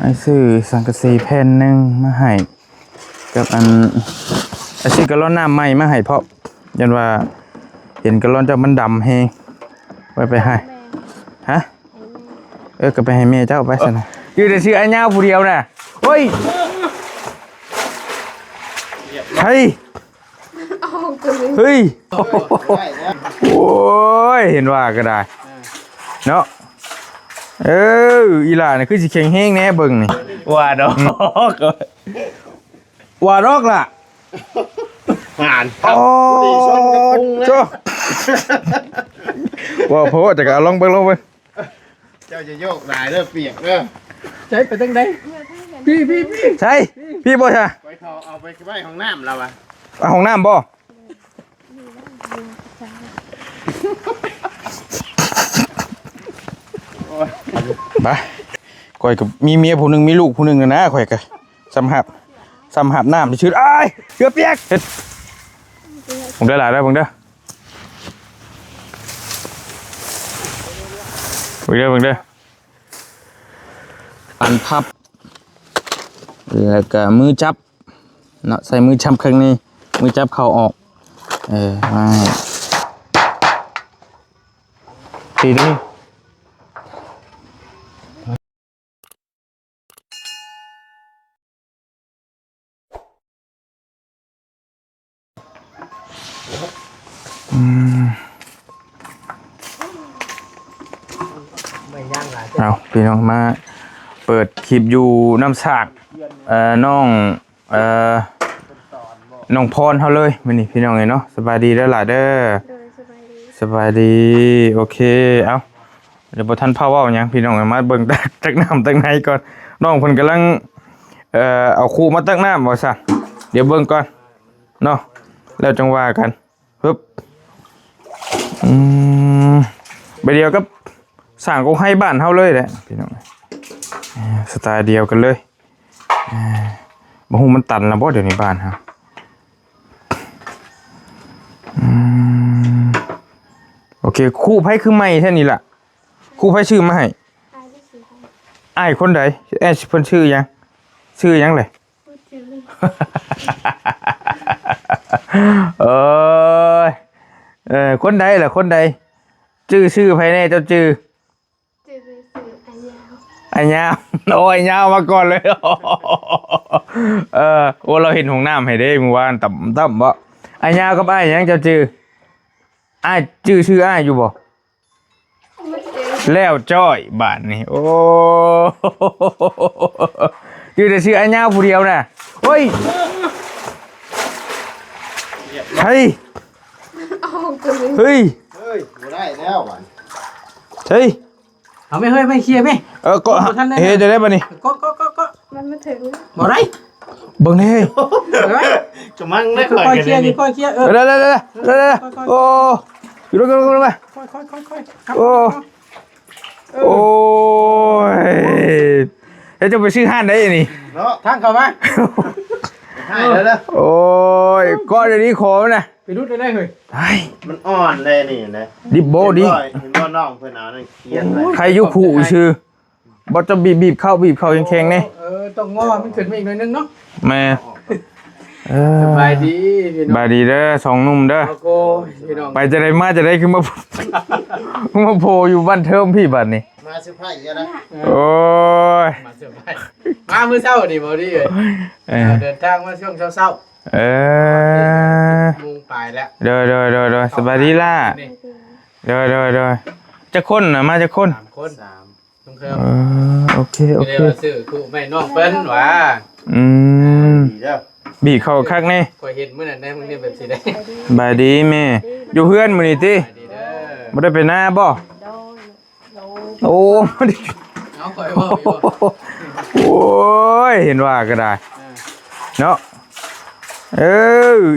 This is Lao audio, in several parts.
ອ້າຍຊື້ສັງກະສີແຜ່ນໜຶ່ງມາໃຫ້ ກັບອັນ ອ້າຍຊື້ກາລອນນ້ຳໃໝ່ມາໃຫ້ພ້ອມ ຢ້ານວ່າເຫັນກາລອນເຈົ້າມັນດຳແຮງ ໄວ້ໄປໃຫ້ ຮະ? ເອີ ກໍໄປໃຫ້ແມ່ເຈົ້າໄປຊັ້ນນະ ຢູ່ແຕ່ຊື່ອ້າຍຍາວຜູ້ດຽວນະ ໂອ້ຍ ໃຜ? ເອົາຂອງຕົວເອງ ເຮີ້ຍ ໂອ້ຍ ເຫັນວ່າກໍໄດ້ເນາະ ເອີ ອີຫຼ້ານີ້ຄືຊິແຂງແຮງແດ່ເບິ່ງນີ້ ວ່າດອກ ອືມ ວ່າດອກລະ ຫານ ໂອ້ ໂຈ ວ່າໂພດ ແຕ່ກໍເອົາລອງເບິ່ງ ລອງເບິ່ງ. ເຈົ້າຈະໂຍກຫຼາຍເດີ ປຽກເດີ ໃຊ້ໄປທາງໃດ? ພີ່ ພີ່ ພີ່ ໃສ? ພີ່ບໍ່ຊະ? ໄປເຂົາເອົາໄປໄວ້ຫ້ອງນ້ຳລາວວ່າ ເອົາຫ້ອງນ້ຳບໍ່? ໂອ້ຍ ໄປ ຂ້ອຍກໍມີເມຍຜູ້ໜຶ່ງ ມີລູກຜູ້ໜຶ່ງແລ້ວນະ ຂ້ອຍກໍສ່ຳຫາບ ສ່ຳຫາບນ້ຳຊື່ໆ ອ້າຍ ເສື້ອປຽກ ເຮັດ ເບິ່ງເດີຫຼາຍເດີ ເບິ່ງເດີ ເບິ່ງເດີ ເບິ່ງເດີ ອັນພັບ ແລ້ວກະມືຈັບເນາະ ໃສ່ມືຈັບຂ້າງນີ້ ມືຈັບເຂົ້າອອກ ເອີ ມາໃຫ້ ຕີຕົວນີ້. ອືມ ເອົາ ພີ່ນ້ອງ ມາເປີດຄລິບຢູ່ນ້ຳສາກ ເອີ ນ້ອງ ເອີ ນ້ອງພອນເຮົາເລີຍມື້ນີ້ ພີ່ນ້ອງເອີຍເນາະ. ສະບາຍດີເດີຫຼ້າເດີ. ໂດຍ ສະບາຍດີ ສະບາຍດີ. ໂອເຄ ເອົາ ດຽວບໍ່ທັນພາເວົ້າຫຍັງ ພີ່ນ້ອງເອີຍ ມາເບິ່ງຕັກ ຕັກນ້ຳຕັກໃນກ່ອນ. ນ້ອງເພິ່ນກຳລັງ ເອີ ເອົາຄຸມາຕັກນ້ຳວ່າຊັ້ນ. ດຽວເບິ່ງກ່ອນເນາະ ແລ້ວຈັ່ງວ່າກັນ. ປຶບ ອືມ ໃບດຽວກັບສ້າງກົກໄຮບ້ານເຮົາເລີຍແຫຼະ ພີ່ນ້ອງ. ເອີ ສະໄຕລ໌ດຽວກັນເລີຍ. ເອີ ບໍ່ຮູ້ມັນຕັນແລ້ວບໍ່ ດຽວນີ້ບ້ານເຮົາ. ອືມ ໂອເຄ ຄູໄຜຄືໃໝ່ແທ້ນີ້ລະ? ຄູໄຜຊື້ມາໃຫ້? ອ້າຍໄດ້ຊື້ໃຫ້. ອ້າຍຄົນໃດ? ອ້າຍເພິ່ນຊື່ຫຍັງ? ຊື່ຫຍັງແຫຼະ? ບໍ່ຈື່. ໂອ້ຍ ເອີ ຄົນໃດລະ ຄົນໃດ? ຈື່ຊື່ໃຜແດ່ ເຈົ້າຈື່? ຈື່ຊື່ອ້າຍຍາວ. ອ້າຍຍາວ ໂອ້ຍ ອ້າຍຍາວມາກ່ອນເລີຍ. ເອີ ໂອ້ ລາວເຮັດຫ້ອງນ້ຳໃຫ້ເດ້ມື້ວານ ຕຳ ຕຳບໍ? ອ້າຍຍາວກັບອ້າຍຫຍັງ ເຈົ້າຈື່? ອ້າຍຈື່ຊື່ອ້າຍຢູ່ບໍ່? ແລ້ວຈ້ອຍບາດນີ້ ໂອ້ ຢູ່ແຕ່ຊື່ອ້າຍຍາວຜູ້ດຽວນະ. ໂອ້ຍ ໃຜ? ເອົາຂອງຕົວເອງ. ເຮີ້ຍ ເຮີ້ຍ ບໍ່ໄດ້ແລ້ວບາດນີ້. ເຮີ້ຍ ເອົາແມ່ເຮີ້ຍ ມາເຄຍແມ່. ເອີ ເກາະ ບໍ່ທັນໄດ້ ເຮັດຈັ່ງໃດບາດນີ້? ເກາະ ເກາະ ເກາະ ເກາະ ມັນມາເຖິງ. ບໍ່ໄດ້ ເບິ່ງແດ່ ເຮີ້ຍ ກຳລັງໄດ້ ຄ່ອຍໆເຄຍ ຄ່ອຍໆເຄຍ. ເອີ ໄດ້ໆໆ ໂອ້ ຢູ່ລົງ ລົງ ລົງມາ ຄ່ອຍໆໆໆ. ໂອ້ ໂອ້ຍ ເຮັດ ເຈົ້າໄປຊື້ຮ້ານໃດນີ້ເນາະ ທາງເຂົ້າມາ. ໂອ້ຍ ເກາະດຽວນີ້ຂໍມັນນະ ໄປດຸດໄດ້ເຮີ້ຍ. ໄອ້ ມັນອ່ອນເດ້ນີ້ນະ ດິບບໍ່ ດິບ ເຫັນບໍ່ ນ້ອງເພິ່ນເອົານັ້ນຂຽນໄວ້ ໃຄຢູ່ຜູຊື່. ບໍ່ ຕ້ອງບີບໆເຂົ້າ ບີບເຂົ້າແຂງໆແດ່. ເອີ ຕ້ອງງໍມັນຂຶ້ນມາອີກໜ້ອຍໜຶ່ງເນາະ. ແມ່ນ. ເອີ ສະບາຍດີພີ່ນ້ອງ ສະບາຍດີເດີສອງໜຸ່ມເດີ. ໂອ້ໂຫ ພີ່ນ້ອງ ໄປຈັ່ງໃດມາຈັ່ງໃດ ຄືມາ ຄືມາໂພຢູ່ບ້ານເທີມພີ້ບາດນີ້ ມາເຊີໄພຣສ໌ກັນນະ. ເອີ ໂອ້ຍ ມາເຊີໄພຣສ໌ ມາມື້ເຊົ້ານີ້ບໍ່ດີເອີຍ. ເອີ ເດີນທາງມາຊ່ວງເຊົ້າໆ. ເອີ ໂມງປາຍແລ້ວ. ໂດຍໆໆໆ ສະບາຍດີຫຼ້າ. ໂດຍໆໆ ຈັກຄົນນະ ມາຈັກຄົນ? ສາມຄົນ. ເອີ ໂອເຄ ໂອເຄ ຊື້ຄູ່ໃຫ້ນ້ອງເພິ່ນຫວາ. ອືມ ດີເດີ ບີບເຂົ້າຄັກແດ່. ຂ້ອຍເຫັນມື້ນັ້ນໃນໂຮງຮຽນແບບຊີ້ເດ້. ສະບາຍດີແມ່ ຢູ່ເຮືອນມື້ນີ້ຕິ? ສະບາຍດີເດີ ບໍ່ໄດ້ໄປນາບໍ່? ໂດຍ ໂອ້ ເອົາ ຂ້ອຍເວົ້າຢູ່ ໂອ້ຍ ເຫັນວ່າກໍໄດ້ ເອີ ເນາະ. ເອີ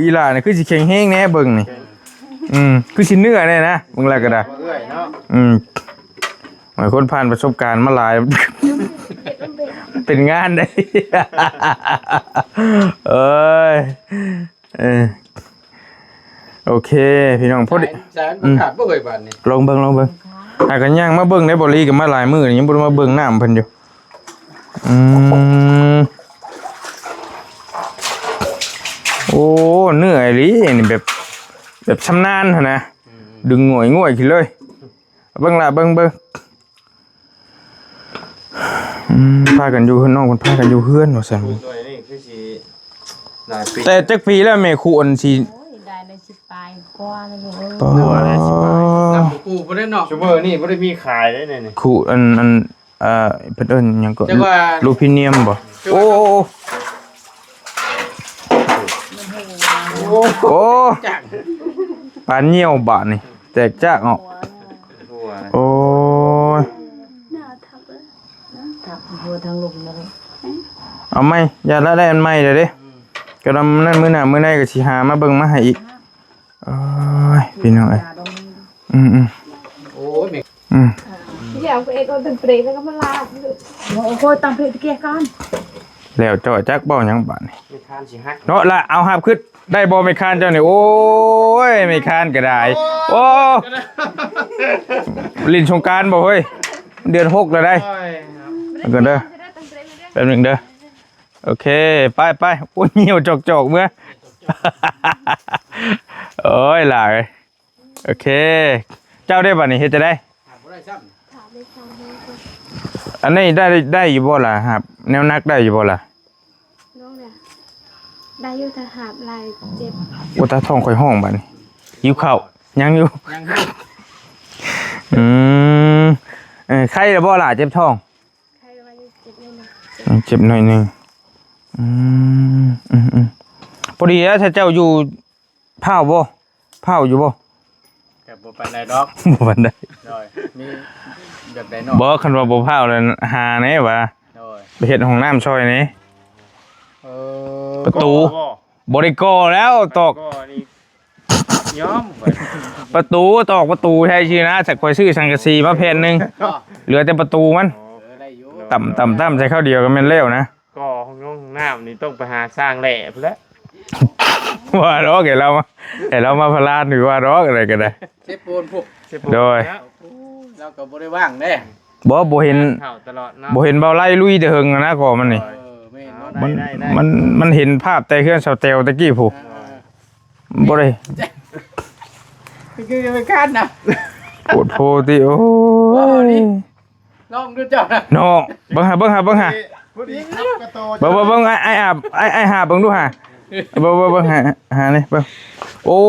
ອີຫຼ້ານີ້ຄືຊິແຂງແຮງແດ່ເບິ່ງນີ້. ອືມ ຄືຊິເນື້ອແດ່ນະ ເບິ່ງແລ້ວກໍໄດ້ ເອື້ອຍເນາະ. ອືມ ບາງຄົນຜ່ານປະສົບການມາຫຼາຍ ເປັນງານເດ້. ເອີຍ ເອີ ໂອເຄ ພີ່ນ້ອງ ພໍດີ ສາຍ ສາຍ ອືມ ຂາດບໍ່ເອີຍບາດນີ້? ລອງເບິ່ງ ລອງເບິ່ງ ຫາກັນຍ່າງມາເບິ່ງໄດ້ ບໍ່ລີກໍມາຫຼາຍມື້ ຍັງບໍ່ໄດ້ມາເບິ່ງນ້ຳເພິ່ນຢູ່. ອືມ ໂອ້ ເໜື່ອຍອີ່ຫຼີນີ້ ແບບ ແບບຊຳນານຫັ້ນນະ ອືມ ດຶງງ່ວຍໆຂຶ້ນເລີຍ. ເບິ່ງລະ ເບິ່ງ ເບິ່ງ ອືມ ພາກັນຢູ່ເຮືອນ ນ້ອງເພິ່ນພາກັນຢູ່ເຮືອນວ່າຊັ້ນ. ໜ່ວຍນີ້ຄືຊິຫຼາຍປີ ແຕ່ຈັກປີແລ້ວແມ່ຄູອັນຊິ ໂອ້ຍ ໄດ້ໄດ້ສິບປາຍກວ່າແລ້ວລູກເອີຍ. ປາ ນັບບໍ່ປູ່ບໍ່ໄດ້ເນາະ ຊຸມື້ນີ້ບໍ່ໄດ້ມີຂາຍເດ້ນີ້ ຄູອັນ ອັນ ເອີ ເພິ່ນເອີ້ນຫຍັງເກາະ ລູພີນຽມບໍ່? ໂອ້ ໂອ້ ໂອ້ ໂອ້ ປານຍ່ຽວບາດນີ້ ແຕກຈາກອອກ. ໂອ້ຍ ທັບຫົວທັງລຸ່ມແລ້ວ ເອົາໃໝ່ ຢ່າລະ ໄດ້ອັນໃໝ່ແລ້ວເດ້. ອືມ ກະນຳນັ້ນ ມື້ໜ້າມື້ໃນກະຊິຫາມາເບິ່ງມາໃຫ້ອີກ. ໂອ້ຍ ພີ່ນ້ອງເອີຍ ອືມໆ ໂອ້ຍ ອືມ ດຽວເອກເອົາຕັ້ງເປຣກແລ້ວກະມາລາດ ໂອ້ໂຫ ຕັ້ງເພດຕະເກຍກ່ອນ ແລ້ວເຈົ້າຈັກເວົ້າຫຍັງບາດນີ້ ເນາະລະ. ເອົາ ຮັບຄືນ ໄດ້ບໍ່ແມ່ຄ້ານເຈົ້ານີ້? ໂອ້ຍ ແມ່ຄ້ານກະໄດ້ ໂອ້ ຫຼິ້ນສົງການບໍ່ເຮີ້ຍ? ເດືອນຫົກແລ້ວໄດ໋. ໂອ້ຍ ເບິ່ງກ່ອນເດີ ແປັບໜຶ່ງເດີ. ໂອເຄ ໄປໆ ໂອ້ຍ ຍ່ຽວຈອກໆເມືອ ໂອ້ຍ ຫຼາຍ. ໂອເຄ ເຈົ້າເດ້ ບາດນີ້ເຮັດຈັ່ງໃດ? ຫາບໍ່ໄດ້ຊ້ຳ ອັນນີ້ໄດ້ ໄດ້ຢູ່ບໍ່ລະ? ຫາບແນວໜັກໄດ້ຢູ່ບໍ່ລະ? ນ້ອງນະ ໄດ້ຢູ່ ແຕ່ຫາບຫຼາຍເຈັບ. ໂອ້ ຕາ ທ້ອງຂ້ອຍຮ້ອງບາດນີ້ ຫິວເຂົ້າ ຍັງຢູ່ ຍັງຢູ່ ອືມ ເອີ ໄຄແລ້ວບໍ່ລະ ເຈັບທ້ອງ? ໄຄວ່າຍັງເຈັບໜ້ອຍໜຶ່ງ ອືມ ເຈັບໜ້ອຍໜຶ່ງ ອືມ ອືມໆ ພໍດີແລ້ວ ຖ້າເຈົ້າຢູ່ ພ້າວບໍ່? ພ້າວຢູ່ບໍ່? ກະບໍ່ປານໃດດອກ ບໍ່ປານໃດ ໂດຍ ມີແບບໃດເນາະ? ບໍ່ ຄັນວ່າບໍ່ພ້າວແລ້ວຫາແນ່ຫວາ ໂດຍ ໄປເຮັດຫ້ອງນ້ຳຊ່ອຍແນ່. ເອີ ປະຕູ ບໍ່ໄດ້ກໍ່ແລ້ວ ຕອກ ກໍນີ້ຍອມ ປະຕູ ຕອກປະຕູໃສ່ຊື່ນະ ສັກຂ້ອຍຊື້ສັງກະສີມາແຜ່ນໜຶ່ງ ເຫຼືອແຕ່ປະຕູມັນ ເອີ ໄດ້ຢູ່ ຕຳໆໆໃສ່ຄາວດຽວກະແມ່ນແລ້ວນະ. ກໍຫ້ອງນ້ຳນີ້ຕ້ອງໄປຫາສ້າງແຫຼະພຸ້ນແຫຼະ ວ່າດອກ ໃຫ້ລາວມາ ໃຫ້ລາວມາພະລານ ຫຼືວ່າດອກ ອະໄລກະໄດ້ ເຊໂປນພຸ້ນ ໂດຍ ລາວກະບໍ່ໄດ້ວ່າງເດ້. ບໍ່ ບໍ່ເຫັນ ເຂົ້າຕະຫຼອດເນາະ ບໍ່ເຫັນເບົາໄລ່ລຸຍແຕ່ເຫິງຫັ້ນນະ ກໍມັນນີ້ ເອີ ແມ່ນ ມັນ ໄດ້ ໄດ້ ໄດ້ ມັນ ມັນເຫັນພາບແຕ່ເຮືອນສາວແຕວຕະກີ້ພຸ້ນ ເອີ ບໍ່ໄດ້ ຄືໄປຄານນະ ໂພດໂພຕິ ໂອ້ຍ ລອງດູເຈົ້ານະ ເນາະ ເບິ່ງຫາ ເບິ່ງຫາ ເບິ່ງຫາ ພໍດີຄັບກະໂຕ ເບິ່ງ ເບິ່ງ ເບິ່ງ ອ້າຍ ອ້າຍຫາບ ອ້າຍ ອ້າຍຫາບເບິ່ງດູຫາ ເບິ່ງ ເບິ່ງ ເບິ່ງ ຫາ ຫານີ້ເບິ່ງ ໂອ້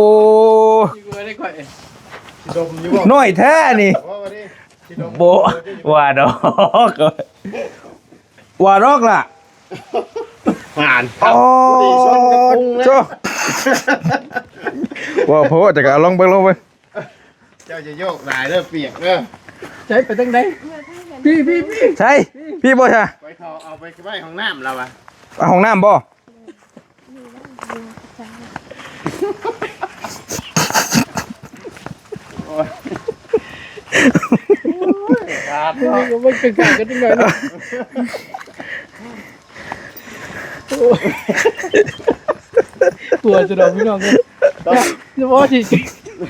ຊິດມຢູ່ບໍ່? ນ້ອຍແທ້ນີ້ ບໍ່ວ່າດອກ ວ່າດອກລະ ຫານ ໂອ້ ໂຈ ວ່າໂພດ ແຕ່ກະເອົາລອງເບິ່ງ ລອງເບິ່ງ. ເຈົ້າຢ່າໂຍກຫຼາຍເດີ ປຽກເດີ ໃສ ໄປທາງໃດ? ພີ້ ພີ້ ພີ້ ໃສ ພີ້ບໍ່ຊະ? ໄປເຂົ້າ ເອົາໄປໄວ້ຫ້ອງນ້ຳລາວວ່າ ເອົາຫ້ອງນ້ຳບໍ່? ໂອ້ຍ ໂອ້ຍ ຂາດເນາະ ມັນເປັນການກັນຈັ່ງໃດເນາະ. ໂອ້ຍ ຕົວຈະດອກພີ່ນ້ອງເອີຍ ສະເພາະຊິ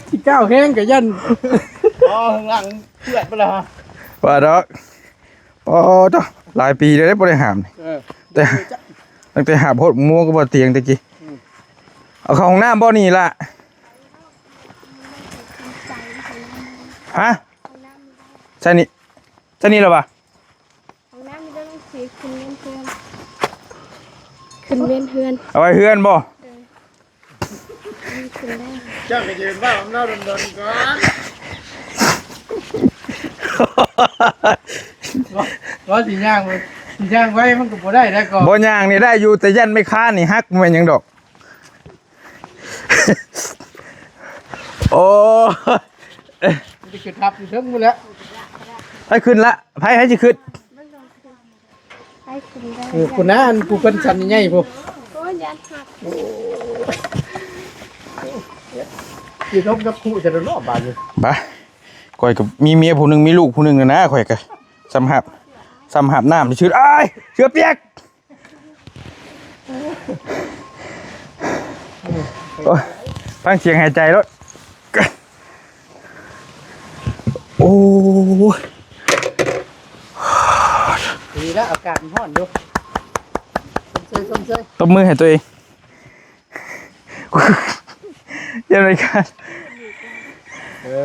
ຊິກ້າວແຮງກະຢ້ານ ອໍ ຂ້າງຫຼັງເພື່ອນໄປແລ້ວ ວ່າດອກ ອໍ ໂທ້ ຫຼາຍປີແລ້ວບໍ່ໄດ້ຫາບນີ້ ເອີ ແຕ່ ຕັ້ງແຕ່ຫາບໂພດມົວກັບບໍ່ຕຽງແຕ່ກີ້ ອືມ ເອົາເຂົ້າຫ້ອງນ້ຳບໍ່ນີ້ລະ ຮະ ໃສ່ນີ້ ໃສ່ນີ້ລະຫວາ? ຫ້ອງນ້ຳມີແຕ່ລົງສີຂຶ້ນເວັນເຮືອນ ຂຶ້ນເວັນເຮືອນ ເອົາໄວ້ເຮືອນບໍ່? ເອີ ມັນຂຶ້ນໄດ້ ເຈົ້າກະຢືນເວົ້ານຳລາວດົນໆກ່ອນ ວ່າ ວ່າຊິຍ່າງໄປ ຊິຍ່າງໄວມັນກະບໍ່ໄດ້ແລ້ວກໍ ບໍ່ ຍ່າງນີ້ໄດ້ຢູ່ ແຕ່ຢ້ານໄມ້ຄານນີ້ຫັກ ບໍ່ແມ່ນຫຍັງດອກ. ໂອ້ຍ ມັນຈະຂຶ້ນທັບຢູ່ເທິງພຸ້ນແຫຼະ ໃຜຂຶ້ນລະ ໃຜ ໃຜຊິຂຶ້ນ ໃຜຂຶ້ນໄດ້ ເອີ ພຸ້ນນະ ອັນຜູ້ເພິ່ນສັນໃຫຍ່ໆພຸ້ນ ໂອ້ຍ ຢ້ານຫັກ ໂອ້ຍ ຊິລົມກັບຄູຈະໄດ້ເນາະບາດນີ້ ບາ ຂ້ອຍກະມີເມຍຜູ້ໜຶ່ງ ມີລູກຜູ້ໜຶ່ງແລ້ວນະ ຂ້ອຍກະຊ່ຳຫາບ ຊ່ຳຫາບນ້ຳຊື່ ອ້າຍ ເສືອປຽກ. ໂອ້ຍ ຟັງສຽງຫາຍໃຈໂລດ ໂອ້ຍ ດີແລ້ວ ອາກາດມັນຮ້ອນຢູ່. ຊົມເຊີຍ ຊົມເຊີຍ. ຕົບມືໃຫ້ຕົວເອງ. ຢ້ານໄປກັດ. ເອີ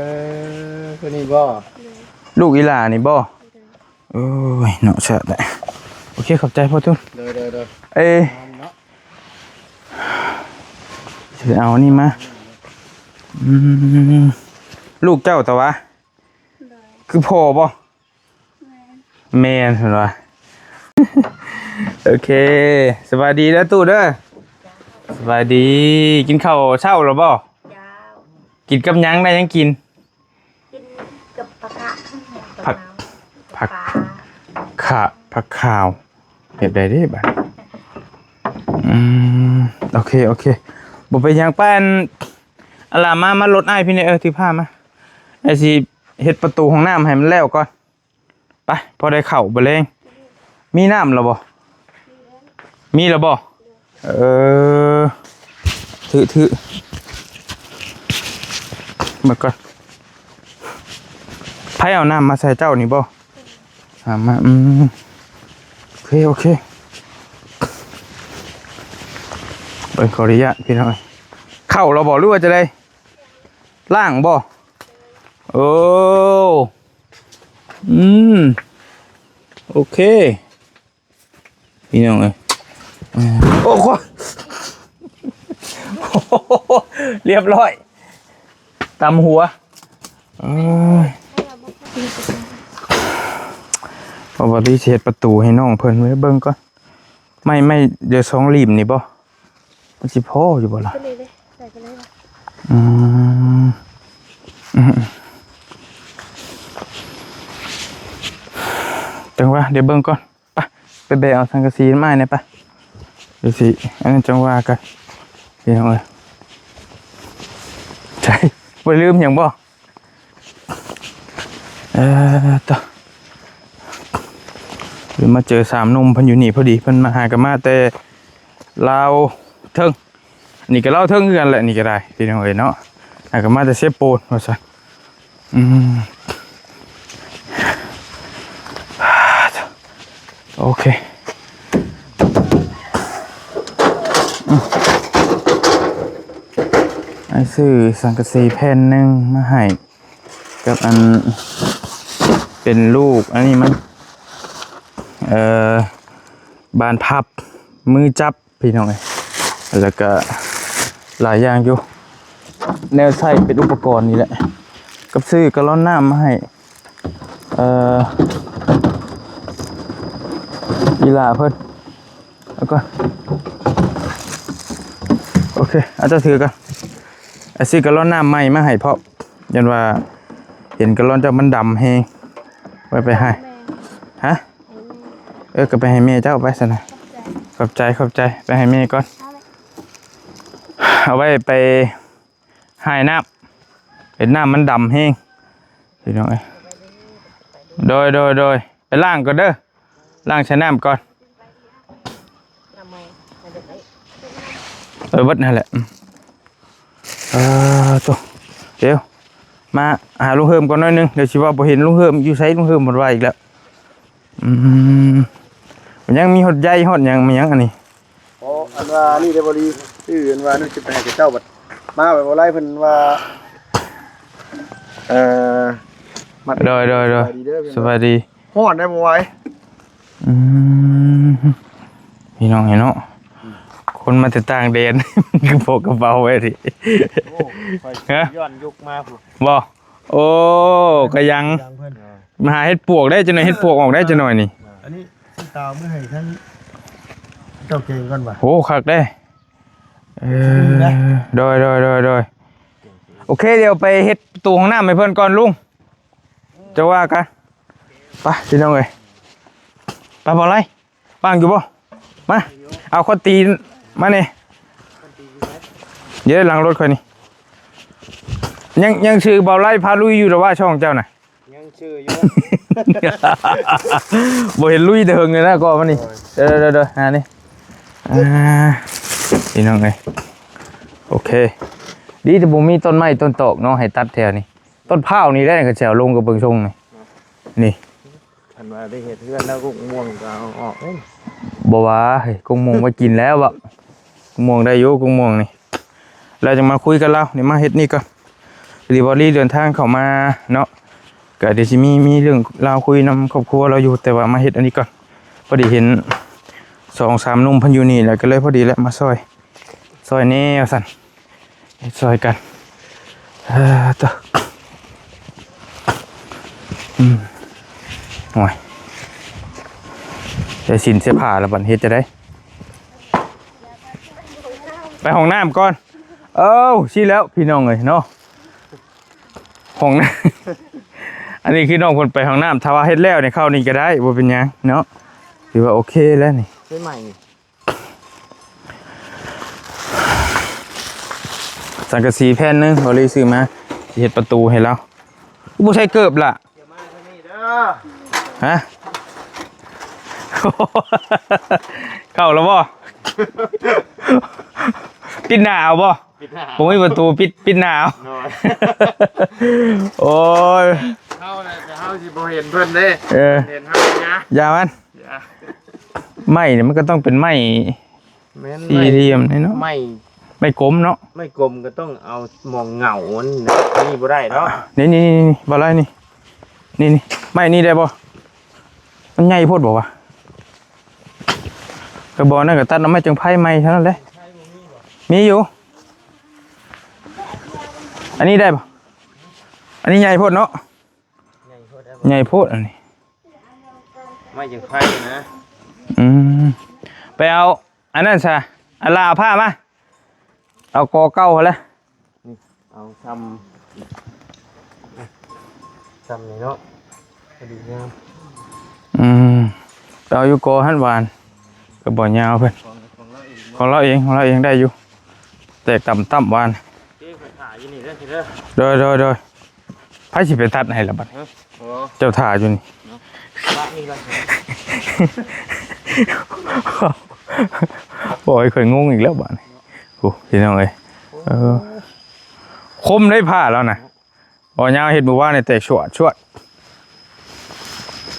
ຄືນີ້ບໍ່? ລູກອີ່ຫຼ້ານີ້ບໍ່? ໂອ້ຍ ເນາະ ຊະແຫຼະ. ໂອເຄ ຂອບໃຈພໍ່ທຸນ. ໂດຍ ໂດຍ ໂດຍ. ເອີ ງາມເນາະ. ຊິໄປເອົາອັນນີ້ມາ. ອືມ ລູກເຈົ້າຕະຫວາ? ໂດຍ. ຄືພໍ່ບໍ່? ແມ່ນ ແມ່ນເພິ່ນວ່າ. ໂອເຄ ສະບາຍດີເດີຕູ້ເດີ. ສະບາຍດີ. ກິນເຂົ້າເຊົ້າແລ້ວບໍ່? ເຈົ້າ. ກິນກັບຫຍັງ? ໄດ້ຫຍັງກິນ? ກິນກັບຜັກຂາ ຜັກ ຜັກຂາ ຜັກຂາວ. ແບບໃດເດ້ບາດ? ອືມ ໂອເຄ ໂອເຄ ບໍ່ເປັນຫຍັງ. ໄປ ອັນ ອັນລະ ມາ ມາລົດອ້າຍພີ້ແດ່. ເອີ ຖືພາມາ. ອ້າຍຊິເຮັດປະຕູຫ້ອງນ້ຳໃຫ້ມັນແລ້ວກ່ອນ. ໄປ ພໍໄດ້ເຂົ້າບໍ່ແລງ. ມີນ້ຳແລ້ວບໍ່? ມີແລ້ວບໍ່? ເອີ ຖື ຖື ມາກ່ອນ. ໃຜເອົານ້ຳມາໃສ່ເຈົ້ານີ້ບໍ່? ຫາມາ. ອືມ ໂອເຄ ໂອເຄ. ເບິ່ງ ຂໍອະນຸຍາດພີ່ນ້ອງ. ເຂົ້າແລ້ວບໍ່ ຫຼືວ່າຈັ່ງໃດ? ລ້າງບໍ່? ໂອ້ ອືມ ໂອເຄ ພີ່ນ້ອງເອີຍ. ໂອ້ໂຫ ລຽບຮ້ອຍ ຕຳຫົວ. ເອີຍ ເພາະວ່າຊິເຮັດປະຕູໃຫ້ນ້ອງເພິ່ນ ໄວ້ເບິ່ງກ່ອນ. ໄມ້ ໄມ້ ເດີ ສອງຫຼີ້ມນີ້ບໍ່? ມັນຊິພໍຢູ່ບໍ່ລະ? ຕົວນີ້ເດ້ ໃສ່ຕົວນີ້ເດ້. ອືມ ອືມ ຈັ່ງວ່າ ດຽວເບິ່ງກ່ອນ. ໄປ ໄປແບກເອົາສັງກະສີມາໃຫ້ແດ່ປະ. ດຽວຊິ ອັນນັ້ນຈັ່ງວ່າກັນ ພີ່ນ້ອງເອີຍ. ໃຊ່ ບໍ່ລືມຫຍັງບໍ່? ເອີ ໂຕ ຫຼືມາເຈີສາມໜຸ່ມເພິ່ນຢູ່ນີ້ພໍດີ. ເພິ່ນມາຫາກັນມາແຕ່ລາວເທິງ. ນີ້ກໍລາວເທິງຄືກັນແຫຼະ ນີ້ກໍໄດ້ ພີ່ນ້ອງເອີຍເນາະ. ຫາກັນມາແຕ່ເຊໂປນວ່າຊັ້ນ. ອືມ ໂອເຄ. ອືມ ອ້າຍຊື້ສັງກະສີແຜ່ນໜຶ່ງມາໃຫ້ ກັບອັນ ເປັນລູກອັນນີ້ມັນ ເອີ ບານພັບ ມືຈັບ ພີ່ນ້ອງເອີຍ. ແລ້ວກະຫຼາຍຢ່າງຢູ່ ແນວໃຊ້ເປັນອຸປະກອນນີ້ແຫຼະ ກັບຊື້ກາລອນນ້ຳມາໃຫ້ ເອີ ອີ່ຫຼ້າເພິ່ນ. ເອົາກ່ອນ ໂອເຄ ເອົາ ເຈົ້າຖືກ່ອນ. ອ້າຍຊື້ກາລອນນ້ຳໃໝ່ມາໃຫ້ພ້ອມ ຢ້ານວ່າເຫັນກາລອນເຈົ້າມັນດຳແຮງ. ໄວ້ໄປໃຫ້ ຮະ? ເອີ ກໍໄປໃຫ້ແມ່ເຈົ້າໄປຊັ້ນນະ. ຂອບໃຈ ຂອບໃຈ ຂອບໃຈ. ໄປໃຫ້ແມ່ກ່ອນ ເອົາໄວ້ໄປ ຫາຍນ້ຳ ເຫັນນ້ຳມັນດຳແຮງ ພີ່ນ້ອງເອີຍ. ໂດຍ ໂດຍ ໂດຍ ໄປລ້າງກ່ອນເດີ ລ້າງໃສ່ນ້ຳກ່ອນ. ເອີ ເບິດຫັ້ນແຫຼະ. ອືມ ເອີ ໂຕ ດຽວ ມາຫາລຸງເຮີມກ່ອນໜ້ອຍໜຶ່ງ ດຽວຊິວ່າບໍ່ເຫັນລຸງເຮີມ. ຢູ່ໃສລຸງເຮີມ? ເພິ່ນວ່າອີກແລ້ວ. ອືມ ມັນຍັງມີຮອດໃຍຮອດຫຍັງ ມີຫຍັງອັນນີ້? ອໍ ອັນວ່ານີ້ເດ້ ບໍ່ດີ ຊື່ ອັນວ່ານີ້ຈະໄປໃຫ້ເຂົາເຈົ້າ ບັດມາແບບບໍ່ໄດ້ ເພິ່ນວ່າ ເອີ ມາ ໂດຍ ໂດຍ ໂດຍ ສະບາຍດີເດີ ສະບາຍດີ. ຮ້ອນໄດ໋ບໍ່ໄຫວ. ອືມ ພີ່ນ້ອງເອີຍເນາະ ອືມ ຄົນມາແຕ່ຕ່າງແດນ ຄືພວກກະເປົາໄວ້ຕິ. ໂອ້ ຂ້ອຍ ຮະ ຍ້ອນຍຸກມາພຸ້ນ ບໍ່? ໂອ້ ກະຍັງ ກະຍັງເພິ່ນ ມາຫາເຫັດປວກໄດ້ຈັກໜ້ອຍ ເຫັດປວກອອກໄດ້ຈັກໜ້ອຍນີ້. ອັນນີ້ຊິຕາວມື້ໃຫ້ທັງເຈົ້າແກງກ່ອນວ່າ. ໂອ້ ຄັກເດ້. ເອີ ໂດຍ ໂດຍ ໂດຍ ໂດຍ. ໂອເຄ ດຽວໄປເຮັດປະຕູຫ້ອງນ້ຳໃຫ້ເພິ່ນກ່ອນລຸງ ຈະວ່າກັນ. ໄປ ພີ່ນ້ອງເອີຍ ໄປ ບໍ່ໄລ ວ່າງຢູ່ບໍ່? ມາ ເອົາຄົນຕີມາແດ່. ດຽວຫຼັງລົດຂ້ອຍນີ້ ຍັງ ຍັງຊື່ເບົາໄລພາລຸຍຢູ່ດອກວ່າ ຊ່ອງເຈົ້ານະ. ຍັງຊື່ຢູ່ ບໍ່ເຫັນລຸຍແຕ່ເຫິງເລີຍນະ ກໍມານີ້. ໂດຍ ເດີໆໆ ຫານີ້ ອ່າ ພີ່ນ້ອງເອີຍ. ໂອເຄ ດີແຕ່ບໍ່ມີຕົ້ນໄມ້ຕົ້ນຕອກເນາະ ໃຫ້ຕັດແຖວນີ້. ຕົ້ນພ້າວນີ້ແຫຼະ ເຂົາເຈົ້າລົງກະເບິ່ງຊົງນີ້ ນີ້. ຄັນວ່າໄດ້ເຮັດເຮືອນແລ້ວ ກົກມ່ວງກໍເອົາອອກເດ້. ບໍ່ວ່າເຮີ້ຍ ກົກມ່ວງບໍ່ກິນແລ້ວເບາະ. ກົກມ່ວງໄດ້ຢູ່ ກົກມ່ວງນີ້ ແລ້ວຈັ່ງມາຄຸຍກັບລາວ. ນີ້ມາເຮັດນີ້ກ່ອນ ພໍດີບ່າວລີເດີນທາງເຂົ້າມາເນາະ ກໍດຽວຊິມີ ມີເລື່ອງລາວຄຸຍນຳຄອບຄົວລາວຢູ່ ແຕ່ວ່າມາເຮັດອັນນີ້ກ່ອນ. ພໍດີເຫັນສອງສາມໜຸ່ມເພິ່ນຢູ່ນີ້ແຫຼະ ກໍເລີຍພໍດີແຫຼະ ມາຊ່ອຍ ຊ່ອຍແດ່ວ່າຊັ້ນ ເຮັດຊ່ອຍກັນ. ເອີ ໂຕ ອືມ ໂອ້ຍ ໄດ້ສິນເສຍຜ້າແລ້ວ ບັດເຮັດຈັ່ງໃດ? ໄປຫ້ອງນ້ຳກ່ອນ. ເອີ ຊີ້ແລ້ວພີ່ນ້ອງເອີຍເນາະ ຫ້ອງນ້ຳ ອັນນີ້ຄືນ້ອງເພິ່ນໄປຫ້ອງນ້ຳ. ຖ້າວ່າເຮັດແລ້ວນີ້ ເຂົ້ານີ້ກໍໄດ້ ບໍ່ເປັນຫຍັງເນາະ ຖືວ່າໂອເຄແລ້ວນີ້. ໃຊ້ໄມ້ນີ້ ສັງກະສີແຜ່ນໜຶ່ງ ບ່າວລີຊື້ມາ ຊິເຮັດປະຕູໃຫ້ລາວ. ບໍ່ໃສ່ເກີບລະ ຮະ? ເຂົ້າແລ້ວບໍ່? ປິດໜ້າເອົາບໍ່? ປິດໜ້າ ບໍ່ມີປະຕູ ປິດ ປິດໜ້າເອົາ. ໂດຍ ໂອ້ຍ ເຮົານະ ແຕ່ເຮົາຊິບໍ່ເຫັນເພິ່ນເດ້. ເອີ ເຫັນເຮົາຍາ ຢ່າມັນ ຢ່າ ໄມ້ນີ້ມັນກໍຕ້ອງເປັນໄມ້ ແມ່ນ ສີ່ຫຼ່ຽມນີ້ເນາະ ໄມ້ ໄມ້ກົມເນາະ ໄມ້ກົມກໍຕ້ອງເອົາໝ່ອງເຫງົ້າມັນນະ ອັນນີ້ບໍ່ໄດ້ເນາະ. ນີ້ໆໆໆ ບໍ່ໄດ້ນີ້ ນີ້ໆ ໄມ້ນີ້ໄດ້ບໍ່? ມັນໃຫຍ່ໂພດບໍ່ວະ? ກະບໍ່ນັ້ນກະຕັດເອົາໄມ້ຈັ່ງໄພໃໝ່ເທົ່ານັ້ນແຫຼະ. ມີຢູ່ ອັນນີ້ໄດ້ບໍ່? ອັນນີ້ໃຫຍ່ໂພດເນາະ ໃຫຍ່ໂພດ ໃຫຍ່ໂພດອັນນີ້ ໄມ້ຈັ່ງໄພນະ. ອືມ ໄປເອົາ ອັນນັ້ນຊະ ອັນລາເອົາຜ້າມາ ເອົາກໍເກົ່າຫັ້ນແຫຼະ. ນີ້ ເອົາຊ່ຳ ຊ່ຳນີ້ເນາະ ພໍດີງາມ. ອືມ ໄປເອົາຢູ່ກໍຫັ້ນຫວານ ກໍບໍ່ຍາວເພິ່ນ ຂອງ ຂອງລາວເອງ ຂອງລາວເອງ ຂອງລາວເອງໄດ້ຢູ່ ແຕກຕ່ຳໆຫວານ. ເອີ ຂ້ອຍຖ້າຢູ່ນີ້ເດີ ເດີ ໂດຍ ໂດຍ ໂດຍ. ໃຜຊິໄປຕັດໃຫ້ລະບັດນີ້? ຮະ? ໂອ້ ເຈົ້າຖ້າຢູ່ນີ້ເນາະ ບາດນີ້ລະ ໂອ້ຍ ຂ້ອຍງົງອີກແລ້ວບາດນີ້. ໂອ້ ພີ່ນ້ອງເອີຍ ເອີ ຄົມໄດ໋ຜ້າລາວນະ ບໍ່ຍາວເຮັດມື້ວານນີ້ແຕກຊວດຊວດ.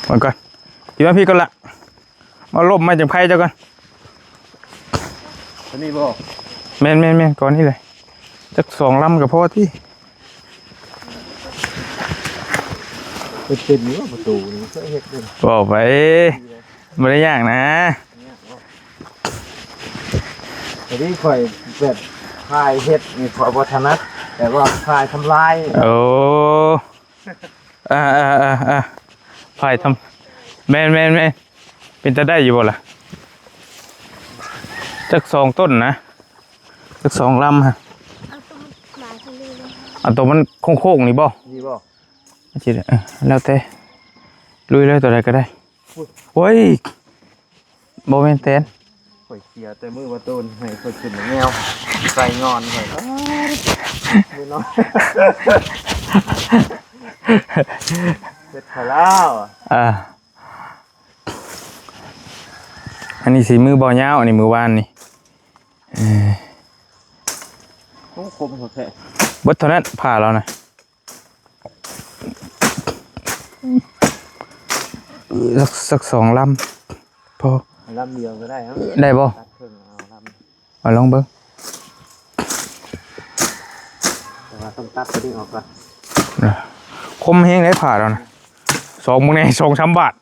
ມາກ່ອນ ກິນມາພີ້ກ່ອນລະ ມາລົມມາຈັ່ງໄພເຈົ້າກ່ອນ. ອັນນີ້ບໍ່? ແມ່ນໆໆ ກ່ອນນີ້ເລີຍ ຈັກສອງລຳກໍພໍຕິ. ເຮັດເປັນຢູ່ປະຕູນີ້ ເຄີຍເຮັດຢູ່. ເວົ້າໄປ ບໍ່ໄດ້ຍາກນະ ແຕ່ນີ້ຂ້ອຍແບບ ຝ່າຍເຮັດນີ້ຂ້ອຍບໍ່ຖະໜັດ ແຕ່ວ່າຝ່າຍທຳລາຍ. ໂອ້ ອ່າໆໆໆ ຝ່າຍທຳ ແມ່ນໆໆ ເປັນຕາໄດ້ຢູ່ບໍ່ລະ? ຈັກສອງຕົ້ນນະ ຈັກສອງລຳຮະ. ເອົາຕົວມັນມາຊິເລີຍ ເອົາຕົວມັນໂຄ້ງໆນີ້ບໍ່? ນີ້ບໍ່? ຊິໄດ້ ເອີ ແລ້ວແຕ່ ລຸຍເລີຍ ຕົວໃດກໍໄດ້. ໂອ້ຍ ບໍ່ແມ່ນແຕນ ຂ້ອຍເສຍແຕ່ມື້ວ່າໂຕນໃຫ້ຂ້ອຍຂຶ້ນແນວໃສ່ງອນຂ້ອຍ ມື້ນ້ອຍ ເຮັດຂ້ອຍແລ້ວ ອ່າ. ອັນນີ້ສີມືບໍ່ຍາວ ອັນນີ້ມື້ວານນີ້ ເອີ ໂອ້ ຄົມແທ້ ເບິດເທົ່ານັ້ນ ຜ້າລາວນະ. ເອີ ສັກ ສັກສອງລຳພໍ ລຳດຽວກໍໄດ້ເນາະ ໄດ້ບໍ່? ຕັດເຄິ່ງເອົາລຳ ມາລອງເບິ່ງ ແຕ່ວ່າຕ້ອງຕັດຕົວນີ້ອອກກ່ອນ. ຄົມແຮງໄດ໋ຜ້າລາວນະ ສອງມື້ນີ້ສອງສາມບາດ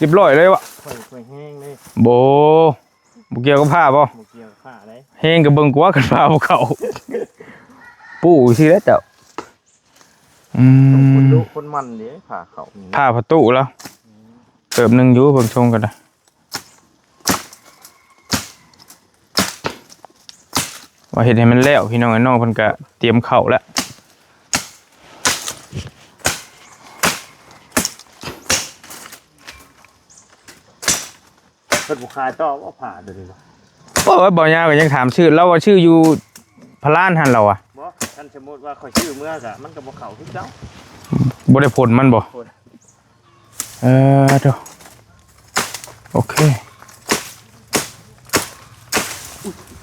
ຮຽບຮ້ອຍເລີຍວະ. ຂ້ອຍ ຂ້ອຍແຮງເດ້ ບໍ່ ບໍ່ກ່ຽວກັບຜ້າບໍ່? ບໍ່ກ່ຽວກັບຜ້າເດ້ ແຮງກໍເບິ່ງກວ່າຄັນຜ້າບໍ່ເຂົ້າ ປູ້ຊື່ແຫຼະເຈົ້າ. ອືມ ຄົນດຸຄົນໝັ່ນເດ້ ຜ້າເຂົ້າ ຜ້າປະຕູລະ ອືມ ເຕີບໜຶ່ງຢູ່ ເບິ່ງຊົງກໍໄດ້ ວ່າເຮັດໃຫ້ມັນແລ້ວ ພີ່ນ້ອງ ນ້ອງເພິ່ນກະຕຽມເຂົ້າແລ້ວ. ເພິ່ນບໍ່ຂາຍຕໍ່ບໍ່ ຜ້າຕົວນີ້? ໂອ້ຍ ບໍ່ຍາວກໍຍັງຖາມຊື້ ລາວວ່າຊື້ຢູ່ພະລານຫັ້ນລາວວ່າ. ບໍ່ ຄັນສົມມຸດວ່າຂ້ອຍຊື້ເມືອກະ ມັນກໍບໍ່ເຂົ້າຄືເກົ່າ ບໍ່ໄດ້ຜົນມັນບໍ່? ຜົນ ເອີ ໂຕ ໂອເຄ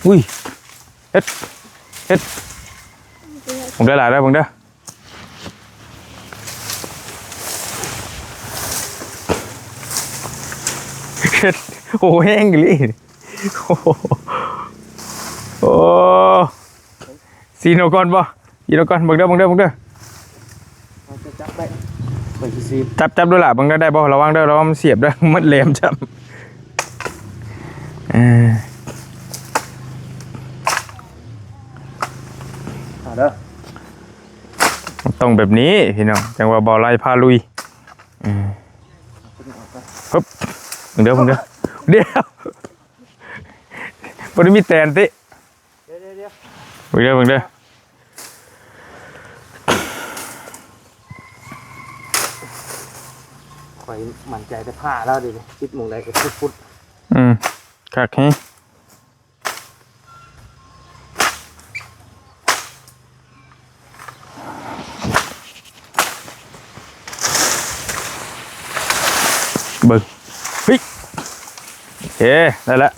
ອຸ້ຍ ເຮັດ ເຮັດ ເບິ່ງເດີຫຼາຍເດີ ເບິ່ງເດີ. ໂອ້ ແຮງອີ່ຫຼີ ໂອ້ ໂອ້ ຊີນເອົາກ່ອນບໍ່? ຊີນເອົາກ່ອນ ເບິ່ງເດີ ເບິ່ງເດີ ເບິ່ງເດີ ເອົາ ຈັບໄດ້ ຂ້ອຍຊິຊີນ ຈັບ ຈັບດູລະ ເບິ່ງເດີ ໄດ້ບໍ່? ລະວັງເດີ ລະວັງມັນສຽບເດີ ມັນແຫຼມຈ້ຳ ເອີ ເອົາເດີ ຕ້ອງແບບນີ້ພີ່ນ້ອງ ຈັ່ງວ່າບໍ່ໄລ່ພາລຸຍ ເອີ ຮຶບ ເບິ່ງເດີ ເບິ່ງເດີ ດຽວ ບໍ່ໄດ້ມີແຕນຕິ ດຽວໆໆ ເບິ່ງເດີ ເບິ່ງເດີ ຂ້ອຍໝັ້ນໃຈແຕ່ຜ້າລາວເດ ຕິດໝ່ອງໃດກໍຟຸດໆ ອືມ ຄັກແຮງ ເບິ່ງ ເຮີ້ຍ ເອີ ໄດ້ລະ